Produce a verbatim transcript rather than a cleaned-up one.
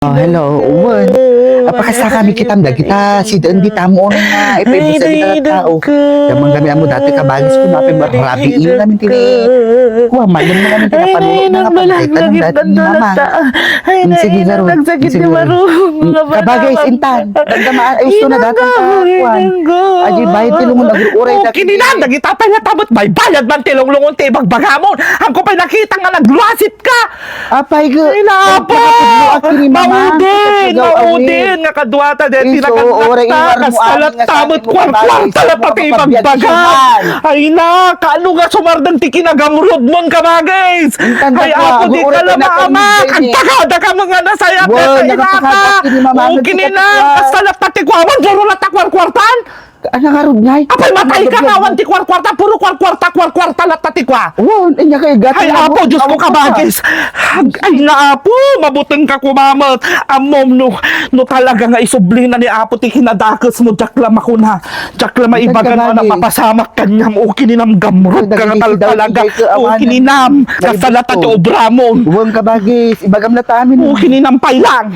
Oh, hello, wen. Apakasakami kitam dagita, sida indi tamo nga ipaibusa dita tao. Damang kami amo dati kabagis ko, apay rabiin kami tini. Kuha, malam na kami tinapanuot na nga pagkaitan ng dati ni mama. Sige, garo. Sige, garo. Kabagis, intan. Damdamaan, ay, gusto na dati ka, kuwan. Aji, bayad ti lungon, nagruray dati. Kininan, dagita pay nga tabot, baybayad man ti lunglungon ti ibagbagamon. Ang ko pay nakita nga nagluasit ka. Apay, ga-, Ay, napo! Nagpakatudloak kini mama. Maudin, maudin, nga kaduata, deti nakannakta, kastalat tamot, kwarkwarta, pati ibagbaga. Ay, na, kaano nga sumardeng ti kinagamrod mon, kabagis? Ay, apo, di ka na maamak. Agtakada ka mga nasayat, deti inaka. O, kininan, kastalat pati kuaman, duro na ta kwarkwartan. Ano nga rod ngay? Apay, matay ka, awan ti kwarkwarta, puro kwarkwarta, kwarkwarta latta ti kua. Wow, inya kay gati. Ay, apo, Diyos ko, kabagis. Ay, nga apo, mabuteng ka kumamat. Ammom, no, no talaga nga isublina ni apo ti kinadakes mo, diak la makuna. Diak la maibagan, ano, mapasamak kaniam, o kininam gamrot ka nga tal-, talaga. O kininam, kasalatta ti obra mo. Uwang kabagis, ibagam na tamin. O kininam pay lang.